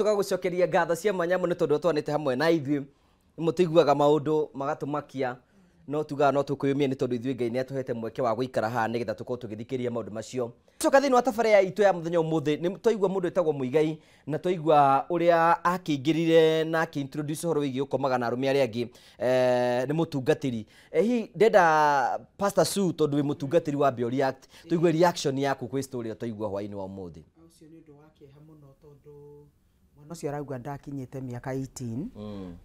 Tũgagũcokeria ngatho cia mwanya mũno tondũ twanĩte hamwe na ithuĩ. Mũtũiguaga maũndũ magatũmakia, no tugaga no tũkwĩyũmia nĩ tondũ ithuĩ Ngai nĩ atũhete mweke wa gũikara haha nĩgetha tũkorwo tũgĩthikĩrĩria maũndũ macio. Coka thĩinĩ wa tabarĩra itũ ya mũthenya ũmũthĩ, nĩ twaigua mũndũ wĩtagwo Muigai na twaigua ũrĩa akĩingĩrire na akĩ-introduce ũhoro wĩgiĩ gũkomaga na arũme arĩa angĩ, nĩ mũtungatĩri. Hihi ndenda Pastor Sue, tondũ wĩ mũtungatĩri wa React, tũigue reaction yaku kwĩ story ĩyo twaigua hwaĩ-inĩ wa ũmũthĩ. Ũcio nĩ ũndũ wa kĩeha mũno tondũ mwana ũcio arauga ndakinyĩte mĩaka 18,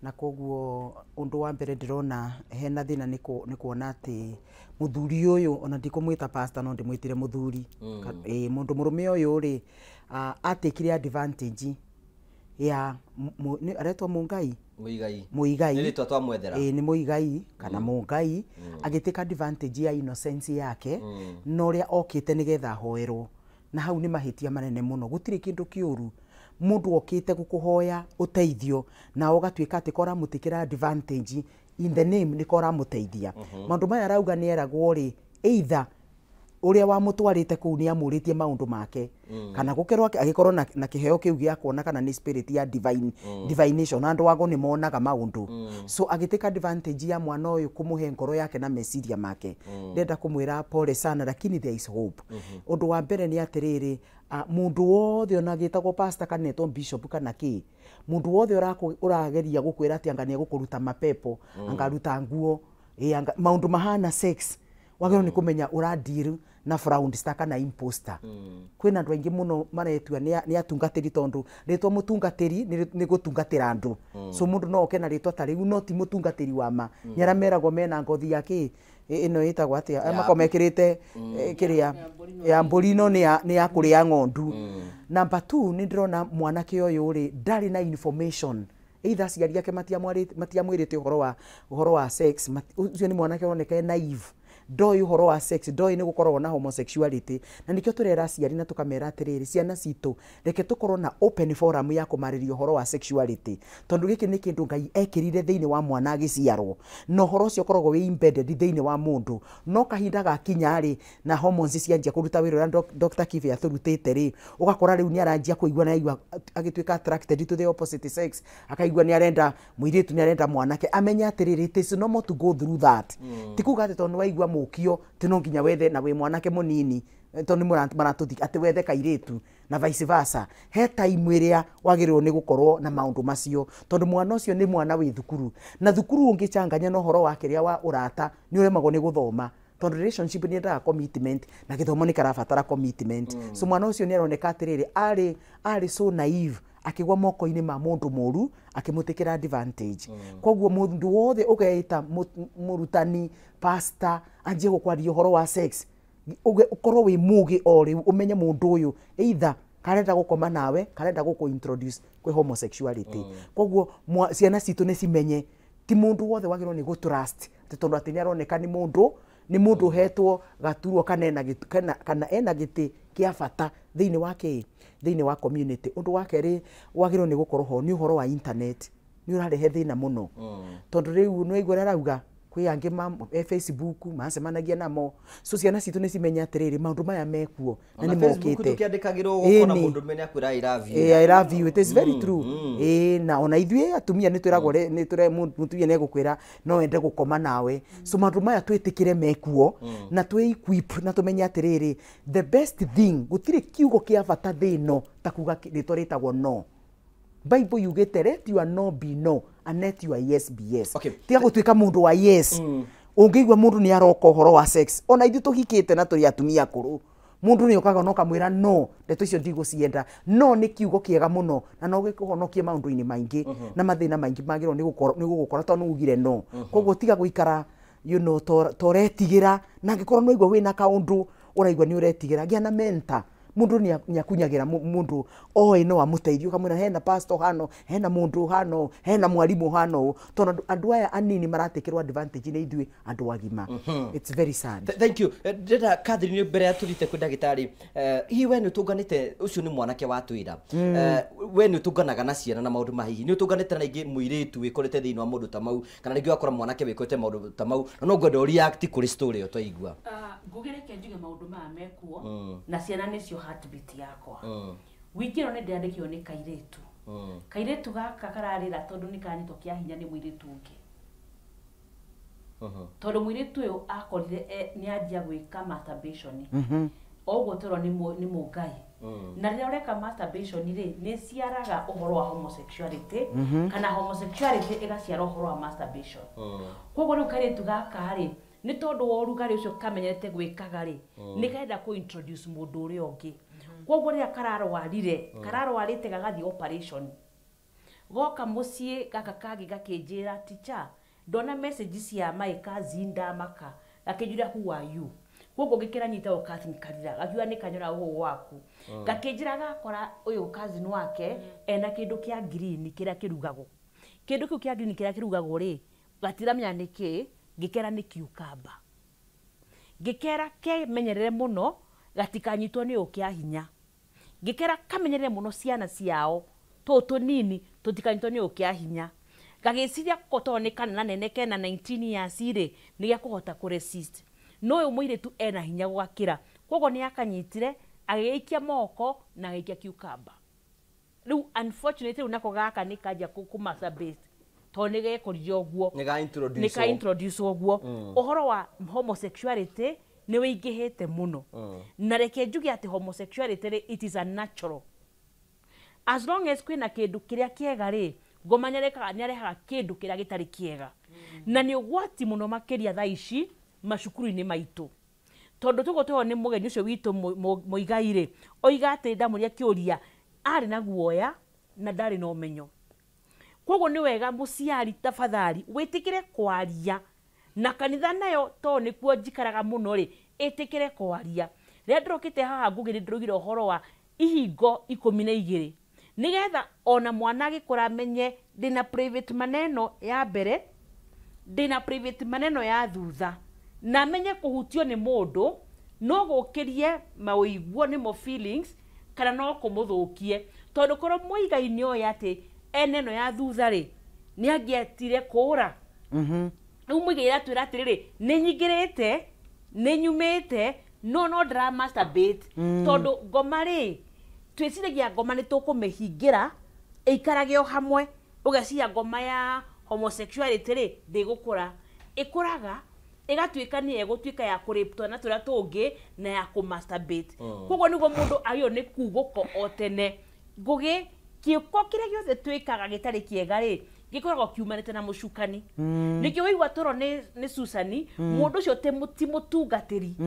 na koguo ũndũ wa mbere ndĩrona hena thĩna nĩ kuona atĩ mũthuri ũyũ, ona ndikũmwĩta pastor, no ndĩmwĩtire mũthuri. Mũndũ mũrũme ũyũ rĩ, atekire advantage ya aretwo Mũngai. Muigai. Muigai. Nĩ rĩtwa twamwethera. Ĩĩ, nĩ Muigai kana Mũngai, agĩtĩka advantage ya innocence yake na ũrĩa okĩte nĩgetha ahoerwo, na hau nĩ mahĩtia manene mũno. Gũtirĩ kĩndũ kĩũru mũndũ okĩte gũkũhoya ũteithio na ũgatuĩka atĩ ko ũramũtĩkĩra advantage in the name nĩko ũramũteithia. Maũndũ maya arauga nĩ eragwo rĩ, either ũrĩa wamũtwarĩte kũu nĩ amũrĩtie maũndũ make, kana gũkerwo agĩkorwo na kĩheo kĩu gĩa kuona kana nĩ spirit ya divine, divination. Andũ ago nĩ monaga maũndũ, so agĩtĩka advantage ya mwana ũyũ kũmũhe ngoro yake na meciria make. Ndenda kũmwĩra pole sana, lakini there is hope. Ũndũ wa mbere nĩ atĩrĩrĩ, mũndũ wothe ona agĩtagwo pastor kana etwo bishop kana kĩ, mũndũ wothe ũrageria gũkwĩra atĩ anga nĩ egũkũruta mapepo, angaruta nguo, anga, maũndũ mahana sex, wagĩrĩirwo nĩ kũmenya ũra deal na fraudster kana imposter. Kwĩna andũ aingĩ mũno maretua nĩ atungatĩri, tondũ rĩtwa mũtungatĩri nĩ gũtungatĩra andũ. So mũndũ no oke na rĩtwa ta rĩu, no ti mũtungatĩri wa ma. Nĩ arĩa meragwo mena ngothi ya kĩ, ĩno ĩtagwo atĩa, arĩa makoragwo mekĩrĩte, kĩrĩa ya mbũri, no nĩ ya kũrĩa ng'ondu. Number 2, nĩ ndĩrona mwanake ũyũ rĩ, ndarĩ na information, either aciari ake matiamwĩrĩte ũhoro wa sex. Ũcio nĩ mwanake ũroneka e naive, ndoĩ ũhoro wa sex, ndoĩ nĩ gũkoragwo na homosexuality. Na nĩkĩo tũrera aciari na tũkamera atĩrĩrĩ, ciana citũ, reke tũkorwo na open forum ya kũmarĩria ũhoro wa sexuality, tondũ gĩkĩ nĩ kĩndũ Ngai ekĩrire thĩinĩ wa mwana agĩciarwo, na ũhoro ũcio ũkoragwo wĩ embedded thĩinĩ wa mũndũ. No kahinda gakinya rĩ, na hormones cianjia kũruta wĩra ũrĩa Dr. Kibe atũrutĩte rĩ, ũgakora rĩu nĩ aranjia kũigua na aigua agĩtuĩka attracted to the opposite sex, akaigua nĩ arenda mũirĩtu, nĩ arenda mwanake. Amenye atĩrĩrĩ, it is normal to go through that. Ti kuga atĩ tondũ nĩ waigua mũkio ti no nginya wethe, na wĩ mwanake mũnini, tondũ nĩ maratũthi atĩ wethe kairĩtu na vice versa. He time ĩrĩa wagĩrĩirwo nĩ gũkorwo na maũndũ macio, tondũ mwana ũcio nĩ mwana wĩ thukuru, na thukuru ũngĩchanganya na ũhoro wa kĩrĩa wa ũrata, nĩ ũremagwo nĩ gũthoma, tondũ relationship nĩ yendaga commitment na gĩthomo nĩ karabatara commitment. So mwana ũcio nĩ aroneka atĩrĩrĩ, arĩ so naive, akĩgwa moko-inĩ ma mũndũ mũru, akĩmũtĩkĩra advantage. Koguo mũndũ wothe ũgeĩta mũrutani, pastor, anjie gũkwaria ũhoro wa sex, ũkorwo wĩ mũgĩ o rĩu, ũmenye mũndũ ũyũ either karenda gũkoma nawe, karenda gũkũ introduce kwĩ homosexuality. Koguo ciana citũ nĩ cimenye ti mũndũ wothe wagĩrĩirwo nĩ gũtrust, atĩ tondũ atĩ nĩ aroneka nĩ mũndũ ũhetwo gaturwa kana ena gĩtĩ kĩa bata thĩinĩ wa kĩ, thĩinĩ wa community. Ũndũ wa kerĩ wagĩrĩirwo nĩ gũkorwo ho nĩ ũhoro wa internet, nĩ ũrarehe thĩna mũno, tondũ rĩu nĩ waigua ũrĩa arauga kwĩ angĩ ma Facebook macemanagia namo. So ciana citũ nĩ cimenye atĩrĩrĩ, maũndũ maya mekuo na Ona nĩ Facebook mokĩte. tũkĩandĩkagĩrwo gũkona Ĩni. mũndũ mene akwĩra "I love you." I love you. It is very true. Na ona ithuĩ atumia nĩ twĩragwo nĩ tũre mũtumia nĩ egũkwĩra no ende gũkoma nawe. So maũndũ maya twĩtĩkĩre mekuo na twĩ equip na tũmenye atĩrĩrĩ, the best thing, gũtirĩ kiugo kĩa bata thĩ ĩno ta kuga rĩtwa rĩtagwo "no". Bible yugĩte, "Let your no be no and let your yes be yes." Tiga gũtuĩka mũndũ wa yes. Ũngĩigua mũndũ nĩ aroka ũhoro wa sex, ona ithuĩ tũhikĩte na tũrĩ atumia akũrũ, mũndũ nĩ okaga na ũkamwĩra no, ndeto icio ndigũcienda. No nĩ kiugo kĩega mũno na no gĩkũhonokie maũndũ-inĩ maingĩ na mathĩna maingĩ magĩrĩirwo nĩ gũgũkora tondũ nĩ ugire no. Koguo tiga gũikara to ũretigĩra, na angĩkorwo nĩ waigua wĩna kaũndũ ũraigua nĩ ũretigĩra, gĩa na mentor, mũndũ nĩ akunyagĩra mũndũ oĩ no amũteithie, ũkamwĩra hena pastor hano, hena mũndũ hano, hena mwarimũ hano ũũ, tondũ andũ aya anini maratĩkĩrwo advantage nĩ ithuĩ andũ agima. It's very sad. Thank you. Ndĩrenda Catherine, mbere ya tũthiĩte kwĩ ndagĩtarĩ, hihi we nĩ ũtũnganĩte, ũcio nĩ mwanake watwĩra, we nĩ ũtũnganaga na ciana na maũndũ ma hihi nĩ ũtũnganĩte na ingĩ mũirĩtu wĩkorete thĩinĩ wa maũndũ ta mau, kana rĩngĩ ũgakora mwanake wĩkorete maũndũ ta mau, na no ngwenda ũreact kũrĩ story ĩyo twaigua. Nguge reke njuge maũndũ maya mekuo na ciana nĩcio heartbeat yakwa. Wiki ĩno nĩ ndĩrandĩkirwo nĩ kairĩtu. Kairĩtu gaka kararĩra tondũ nĩ kanyitwo kĩa hinya nĩ mũirĩtu ũngĩ. Tondũ mũirĩtu ũyũ akorire nĩ anjia gwĩka masturbation. Oguo tũrwo nĩ mũngai. Na rĩrĩa ũreka masturbation rĩ, nĩ ciaraga ũhoro wa homosexuality, kana homosexuality ĩgaciara ũhoro wa masturbation. Koguo rĩu kairĩtu gaka rĩ, nĩ tondũ wa ũrugarĩ ũcio kamenyerete gwĩkaga rĩ, nĩ karenda kũ introduce mũndũ ũrĩa ũngĩ. Koguo rĩrĩa kararwarire, kararwarĩte gagathiĩ operation. Goka mũciĩ gaka kangĩ gakĩnjĩra, teacher, ndona message cia my cousin ndamaka. Gakĩnjũria who are you? Koguo ngĩkĩra nyita o cousin Karira, gakiuga nĩ kanyora ũũ waku. Gakĩnjĩra gakora ũyũ cousin wake ena kĩndũ kĩa green kĩrĩa kĩrugagwo. Kĩndũ kĩu kĩa green kĩrĩa kĩrugagwo rĩ, gatiramenya nĩ kĩ, ngĩkera nĩ cucumber. Ngĩkera kemenyerere mũno gatikanyitwo nĩ ũkĩa hinya. Ngĩkera kamenyerere mũno ciana ciao tũũ tũnini tũtikanyitwo nĩ ũkĩa hinya. Gagĩciria ko tondũ nĩ kanene nene kena 19 years rĩ, nĩ gekũhota kũ resist. No ũyũ mũirĩtu ena hinya gũgakĩra. Koguo nĩ akanyitire, agĩgĩikia moko na agĩikia cucumber. Rĩu unfortunately rĩu nako gaka nĩ kanjia kũ masturbate tondũ nĩ gekorire ũguo. Nĩ ga introduce. Nĩ ka introduce ũguo. Ũhoro wa homosexuality nĩ wĩingĩhĩte mũno. Na reke njuge atĩ homosexuality rĩ, it is a natural. As long as kwĩna kĩndũ kĩrĩa kĩega rĩ, ngoma nĩ arehaga kĩndũ kĩrĩa gĩtarĩ kĩega. Na nĩ ũgwati mũno makĩria thaa ici macukuru-inĩ maitũ. Tondũ tũgũtwĩrwo nĩ mũgeni ũcio witũ Mũigai rĩ, oiga atĩ ndamũria kĩũria, arĩ na guoya na ndarĩ na ũmenyo. Koguo nĩ wega mũciari tafadhali wĩtĩkĩre kwaria. Na kanitha nayo tondũ nĩkuo njikaraga mũno rĩ, ĩtĩkĩre kwaria. Rĩrĩa ndĩrokĩte haha Ngũgĩ nĩ ndĩraugire ũhoro wa ihingo 12. Nĩgetha ona mwana agĩkũra amenye ndĩna private maneno ya mbere, ndĩna private maneno ya thutha. Na amenye kũhutio nĩ mũndũ no gũkĩrie maũiguo nĩmo feelings kana no kũmũthũkie. Tondũ korwo Mũigai nĩ oĩ atĩ ene ĩno ya thutha rĩ, nĩ angĩetire kũra. Rĩu Mũigai aratwĩra atĩrĩrĩ, nĩ nyingĩrĩte, nĩ nyumĩte, no no ndĩra masturbate. Tondũ ngoma rĩ, twĩciragia ngoma nĩ tũkũmĩhingĩra ĩikarage o hamwe. Ũgeciria ngoma ya homosexuality rĩ, ndĩgũkũra. Ĩkũraga ĩgatuĩka nĩ ĩgũtuĩka ya kũrape twana tũrĩa tũngĩ na ya kũ masturbate. Koguo nĩguo mũndũ agĩrĩirwo nĩ kugũko o tene. Ngũgĩ, kĩko kĩrĩa gĩothe twĩkaga gĩtarĩ kĩega rĩ, gĩkoragwo kiumanĩte na mũcukani. Nĩkĩo waigua toro nĩ Susani, mũndũ ũcio ti mũtungatĩri.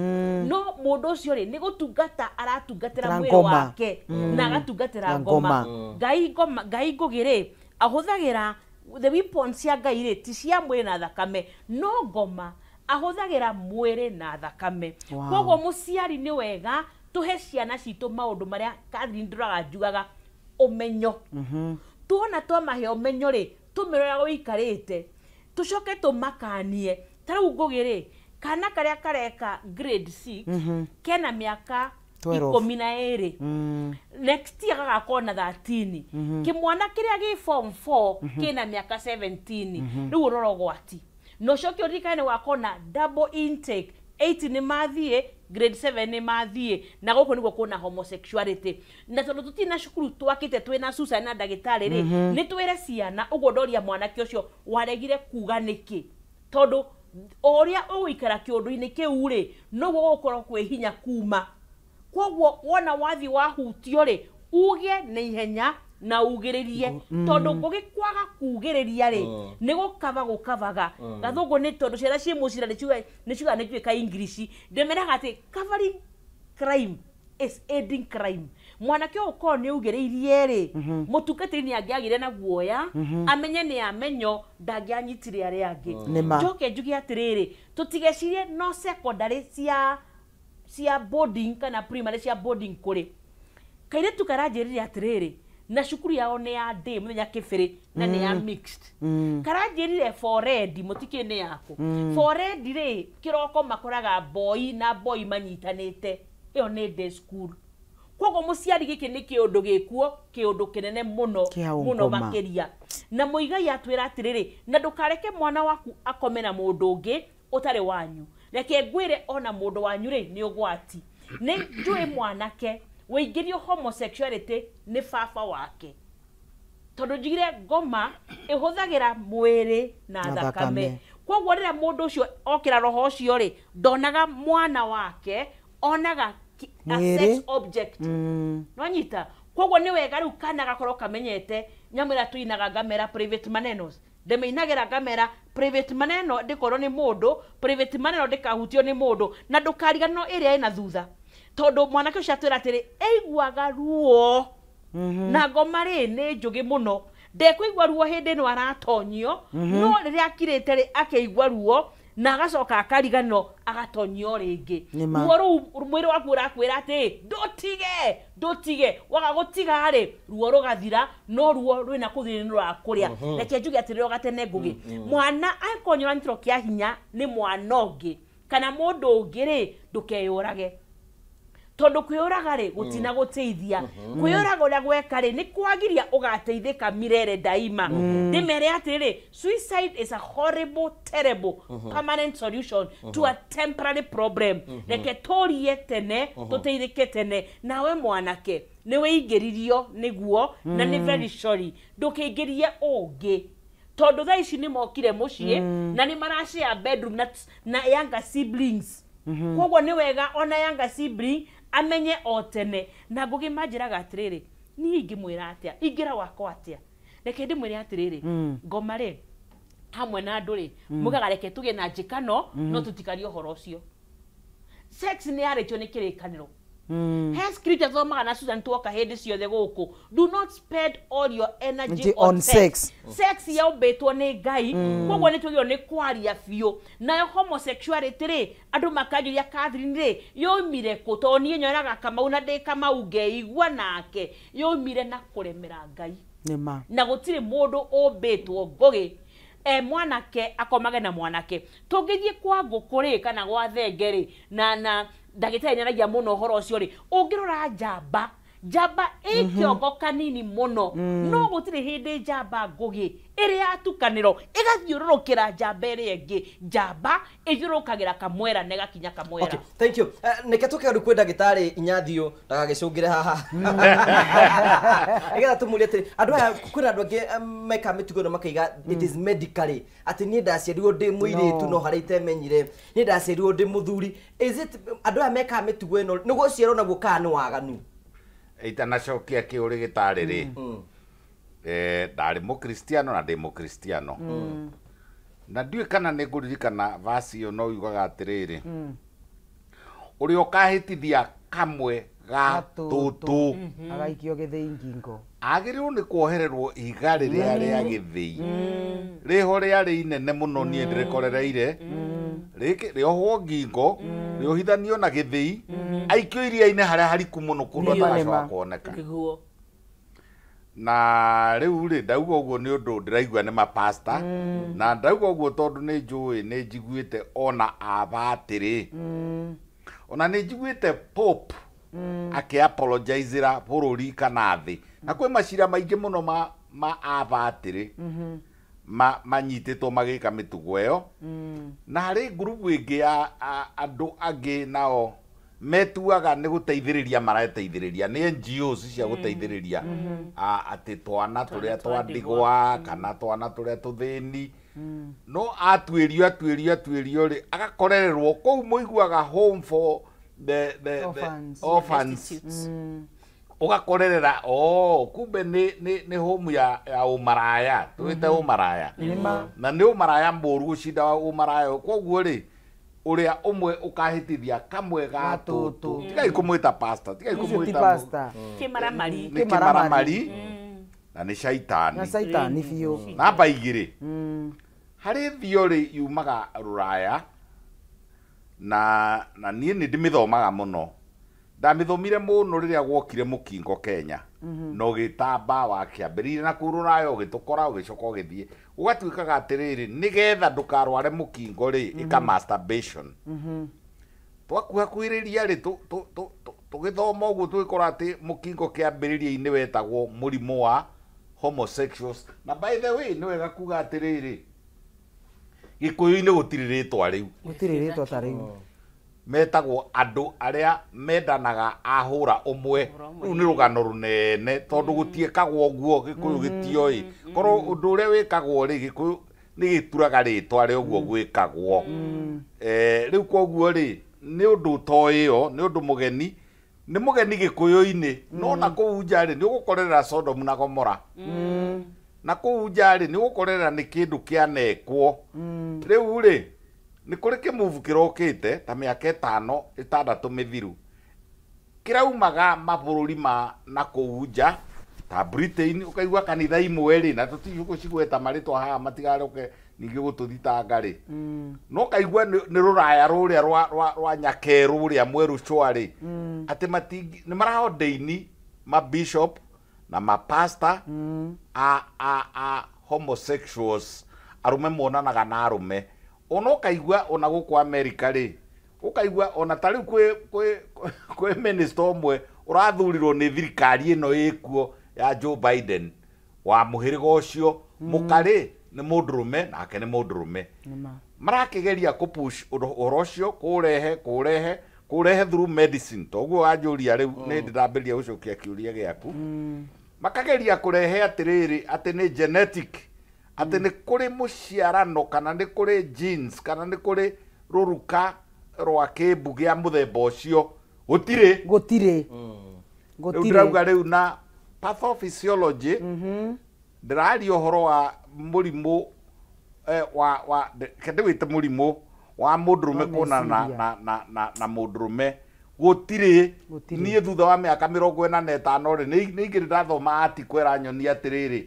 No mũndũ ũcio rĩ, nĩ gũtungata aratungatĩra mwĩrĩ wake na agatungatĩra ngoma. Ngai ngoma, Ngai Ngũgĩ rĩ, ahũthagĩra the weapons cia Ngai rĩ, ti cia mwĩrĩ na thakame, no ngoma ahũthagĩra mwĩrĩ na thakame. Koguo mũciari nĩ wega tũhe ciana citũ maũndũ marĩa Catherine ndũraga njugaga, ũmenyo. Tuona twamahe ũmenyo rĩ, tũmĩrora ũikarĩte, tũcoke tũmakanie. Ta rĩu Ngũgĩ rĩ, kana karĩa kareka grade 6 kena mĩaka 12. Next year gagakorwo na 13. Kĩmwana kĩrĩa gĩ form 4 kĩna mĩaka 17. Rĩu ũrora ũgwati. Na ũcoke ũririkane wakorwo na double intake, 8 nĩ mathiĩ, grade 7 nĩ mathiĩ, na gũkũ nĩguo kwĩna homosexuality. Na tondũ tũtirĩ na cukuru twakĩte twĩna Susan na ndagĩtarĩ rĩ, nĩ twĩre ciana ũguo ndoria mwanake ũcio waregire kuga nĩkĩ. Tondũ o ũrĩa ũgũikara kĩũndũ-inĩ kĩu rĩ, noguo gũgũkorwo kwĩ hinya kuma. Koguo wona wathiĩ wahutio rĩ, uge na ihenya na ugĩrĩrie. Tondũ ngũgĩkwaga kugĩrĩria rĩ, nĩ gũkaba gũkabaga. Gathũngũ nĩ tondũ ciana ciĩ mũciĩ na nĩ ciugaga nĩ njũĩ ka English. Ndĩmeraga atĩ covering crime is aiding crime. Mwanake ũyũ korwo nĩ augĩrĩirie rĩ, mũtungatĩri nĩ angĩagĩire na guoya, amenye nĩ amenyo, ndangĩanyitire arĩa angĩ. Njoke njuge atĩrĩrĩ, tũtigecirie no secondary cia boarding kana primary cia boarding kũrĩ. Kairĩtu karanjĩrire atĩrĩrĩ, na cukuru yao nĩ ya day mũthenya kĩbĩrĩ na nĩ ya mixed. Karanjĩrire forehead mũtikĩ nĩ yaku. Forehead rĩ, kĩroko makoraga boy na boy manyitanĩte. Ĩyo nĩ day school. Koguo mũciari gĩkĩ nĩ kĩũndũ gĩkuo, kĩũndũ kĩnene mũno, mũno makĩria. Na Mũigai atwĩra atĩrĩrĩ, na ndũkareke mwana waku akome na mũndũ ũngĩ ũtarĩ wanyu. Reke ngwĩre ona mũndũ wanyu rĩ, nĩ ũgwati. Nĩ njũĩ mwanake wĩingĩrio homosexuality nĩ baba wake. Tondũ njigire ngoma ĩhũthagĩra mwĩrĩ na thakame. Koguo rĩrĩa mũndũ ũcio okĩra roho ũcio rĩ, ndonaga mwana wake, onaga a sex object. Nwanyita? Koguo nĩ wega rĩu kana gakorwo kamenyete nyamũ ĩrĩa tũinaga ngamera private manenos. Ndĩmĩinagĩra ngamera private maneno ndĩkorwo nĩ mũndũ, private maneno ndĩkahutio nĩ mũndũ, na ndũkariganĩrwo ĩrĩa ĩna thutha. Tondũ mwanake ũcio atwĩra atĩrĩ, aiguaga ruo. Na ngoma rĩ nĩ njũgĩ mũno. Ndekũigua ruo hĩndĩ ĩno aratonyio, no rĩrĩa akirĩte rĩ akeigua ruo na agacoka akariganĩrwo agatonyio rĩngĩ. Ruo rũu mwĩrĩ waku ũrakwĩra atĩ ndũtige, ndũtige, waga gũtiga rĩ ruo rũgathira, no ruo rwĩna kũu thĩinĩ nĩ rũrakũrĩa. Reke njuge atĩrĩ o gatene Ngũgĩ, mwana angĩkorwo nĩ ũranyitĩrwo kĩa hinya nĩ mwana ũngĩ kana mũndũ ũngĩ rĩ, ndũkeyũrage. Tondũ kwĩyũraga rĩ gũtina gũteithia. Kwĩyũraga ũrĩa gweka rĩ nĩ kwagiria ũgateithĩka mirere daima. Ndĩmere atĩrĩ, suicide is a horrible, terrible, permanent solution to a temporary problem. Reke tũrie tene, tũteithĩke tene. Nawe mwanake nĩ wĩingĩririo nĩguo na nĩ very sorry, ndũkĩingĩrie ũngĩ. Tondũ thaa ici nĩ mokire mũciĩ na nĩ marashare bedroom na younger siblings. Koguo nĩ wega ona younger sibling amenye o tene. Na Ngũgĩ manjĩraga atĩrĩrĩ, niĩ ingĩmwĩra atĩa, ingĩra wakwa atĩa? Reke ndĩmwĩre atĩrĩrĩ, ngoma rĩ hamwe na andũ rĩ, mugaga reke tũgĩe na njĩkano, no tũtikarie ũhoro ũcio. Sex nĩ yarĩtio nĩ kĩrĩkanĩro. He scripture thomaga na Susan tuoka hĩndĩ ciothe gũkũ. Do not spend all your energy on sex. Sex yombĩtwo nĩ Ngai, koguo nĩ twagĩrĩirwo nĩ kwaria biũ. Nayo homosexuality rĩ, andũ makanjũria Catherine rĩ, yoimire kũ? Tondũ niĩ nyonaga Kamau na ndĩ Kamau ngeigua nake. Yoimire na kũremera Ngai. Na gũtirĩ mũndũ ũmbĩtwo Ngũgĩ mwanake akomage na mwanake. Tũngĩthiĩ kwa ngũkũ rĩ kana gwa thenge rĩ, na ndagĩtarĩ nĩaragia mũno ũhoro ũcio rĩ, ũngĩrora njamba, njamba ĩ kĩongo kanini mũno, no gũtirĩ hĩndĩ njamba Ngũgĩ ĩrĩ yatukanĩrwo ĩgathiũrũrũkĩra njamba ĩrĩa ĩngĩ. Njamba ĩthiũrũrũkagĩra kamwera na ĩgakinya kamwera. Okay, thank you. Nĩke tũke rĩu kwĩ ndagĩtarĩ Inyathio ndagagĩcũngĩre haha. Nĩgetha tũmũrie atĩrĩ, andũ aya kwĩna andũ angĩ mekaga mĩtugo ĩno makaiga it is medically, atĩ niĩ ndaciarirwo ndĩ mũirĩtu no harĩa itemenyire, niĩ ndaciarirwo ndĩ mũthuri. Is it andũ aya mekaga mĩtugo ĩno nĩ gũciarwo naguo kana nĩ waganu? Itanacokia kĩũrĩ gĩtarĩ rĩ, ndarĩ mũkristiano na ndĩ mũkristiano. Na ndiũĩ kana nĩ ngũririkana verse ĩyo, no yugaga atĩrĩrĩ, ũrĩa ũkahĩtithia kamwe ga tũtũ agaikio gĩthĩi ngingo, agĩrĩirwo nĩ kuohererwo ihiga rĩrĩa rĩa gĩthĩi rĩho rĩarĩ inene mũno, niĩ ndĩrĩkorereire rĩohwo ngingo, rĩohithanio na gĩthĩi, aikio iria-inĩ harĩa hariku mũno kũndũ atagacoka kuoneka. Na rĩu rĩ, ndauga ũguo nĩ ũndũ ndĩraigua nĩ mapasta, na ndauga ũguo tondũ nĩ njũĩ, nĩ njiguĩte ona abatĩrĩ, ona nĩ njiguĩte Pope akĩ-apologizera bũrũri kana thĩ. Na kwĩ macira maingĩ mũno ma abatĩrĩ manyitĩtwo magĩka mĩtugo ĩyo. Na harĩ ngurubu ĩngĩ ya andũ angĩ nao metuaga nĩ gũteithĩrĩria marateithĩrĩria, nĩ NGOs cia gũteithĩrĩria atĩ twana tũrĩa twa ndigwa kana twana tũrĩa tũthĩni, no atuĩrio atuĩrio atuĩrio rĩ, agakorererwo kũu mũiguaga home for the orphans, ũgakorerera kumbe nĩ home ya ũmaraya, tũgĩte ũmaraya, na nĩ ũmaraya mũru gũcinda ũmaraya. Koguo rĩ, ũrĩa ũmwe ũkahĩtithia kamwe ga tũtũ, tigai kũmwĩta pastor, tigai kũmwĩta pastor, kĩmaramari, nĩ kĩmaramari na nĩ caitani, na caitani biũ. Namba igĩrĩ, harĩ theory yumaga rũraya, na niĩ nĩ ndĩmĩthomaga mũno, ndamĩthomire mũno rĩrĩa gwokire mũkingo Kenya, na ũgĩtamba wakĩambĩrĩirie na kũu rũraya, ũgĩtũkora ũgĩcoka ũgĩthiĩ, ũgatuĩkaga atĩrĩrĩ, nĩgetha ndũkarware mũkingo rĩ, ĩka masturbation. Twakuhakuhĩrĩria rĩ, tũgĩthoma ũguo tũgĩkora atĩ mũkingo kĩambĩrĩria-inĩ wetagwo mũrimũ wa homosexuals. Na by the way, nĩ wega kuga atĩrĩrĩ, Gĩkũyũ-inĩ gũtirĩ rĩtwa rĩu, gũtirĩ rĩtwa ta rĩu. Metagwo andũ arĩa mendanaga ahũra ũmwe. Rũu nĩ rũgano rũnene tondũ gũtiĩkagwo ũguo, Gĩkũyũ gĩtioĩ. Korwo ũndũ ũrĩa wĩkagwo rĩ, Gĩkũyũ nĩ gĩturaga rĩtwa rĩa ũguo gwĩkagwo. Rĩu koguo rĩ, nĩ ũndũ ũtoĩo, nĩ ũndũ mũgeni, nĩ mũgeni Gĩkũyũ-inĩ. No na kũu nja rĩ, nĩ ũgũkorerera Sodom na Gomora. Na kũu nja rĩ, nĩ ũgũkorerera nĩ kĩndũ kĩanekwo. Rĩu rĩ, nĩ kũrĩ kĩmuvu kĩrokĩte ta mĩaka 5 6 mĩthiru, kĩraumaga mabũrũri ma na kũu nja ta Britain, ũkaigua kanitha imwe rĩ, na tũtigũcigweta marĩtwa haha matigaroke ningĩ gũtũthitanga rĩ, no kaigua nĩ rũraya rũrĩa rwa nyakerũ rũrĩa mwerũ cwa rĩ, atĩ matingi nĩ maraordaini ma bishop na ma pastor a homosexuals, arũme monanaga na arũme. Ona ũkaigua ona gũkũ America rĩ, ũkaigua ona ta rĩu kwĩ minister ũmwe ũrathurirwo nĩ thirikari ĩno ĩkuo ya Joe Biden wa mũhĩrĩga ũcio, mũkarĩ nĩ mũndũrũme nake nĩ mũndũrũme. Marakĩgeria kũpush ũhoro ũcio, kũrehe through medicine. Toguo wanjũria rĩu nĩ ndĩrambĩrĩria gũcokia kĩũria gĩaku. Makageria kũrehe atĩrĩrĩ, atĩ nĩ genetic, atĩ nĩ kũrĩ mũciarano kana nĩ kũrĩ genes kana nĩ kũrĩ rũruka rwa kĩmbu gĩa mũthemba ũcio. Gũtirĩ. Gũtirĩ. Rĩu ndĩrauga rĩu na pathophysiology, ndĩraria ũhoro wa mũrimũ wa ndĩwĩte mũrimũ wa mũndũrũme kuonana na mũndũrũme. Gũtirĩ. Niĩ thutha wa mĩaka 45 rĩ, nĩ ingĩ ndathoma article ĩranyonia atĩrĩrĩ,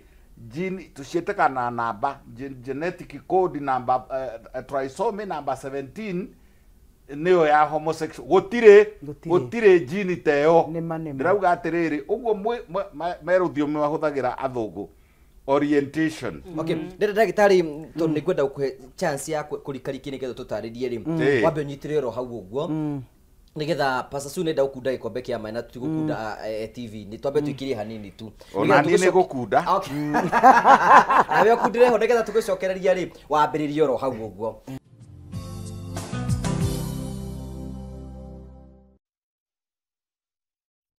gene tuciĩtĩkana na namba genetic code number trisomy number 17 nĩyo ya homosexual. Gũtirĩ, gũtirĩ gene ta ĩyo. Ndĩrauga atĩrĩrĩ, ũguo me rũthiomi mahũthagĩra athũngũ orientation. Okay, ndĩrenda ndagĩtarĩ, tondũ nĩngwenda gũkũhe chance ya kũrikarikia nĩgetha tũtarĩrie rĩ, wambe ũnyitĩrĩre oro hau ũguo nĩgetha Pastor Sue nĩenda gũkunda gĩkombe kĩa maĩ na tũtigũkunda TV, nĩ twambe tũikirie hanini tu. Ona niĩ nĩ gũkunda. Nawe ũkundĩre ho nĩgetha tũgĩcokereria rĩ, wambĩrĩrie oro hau ũguo.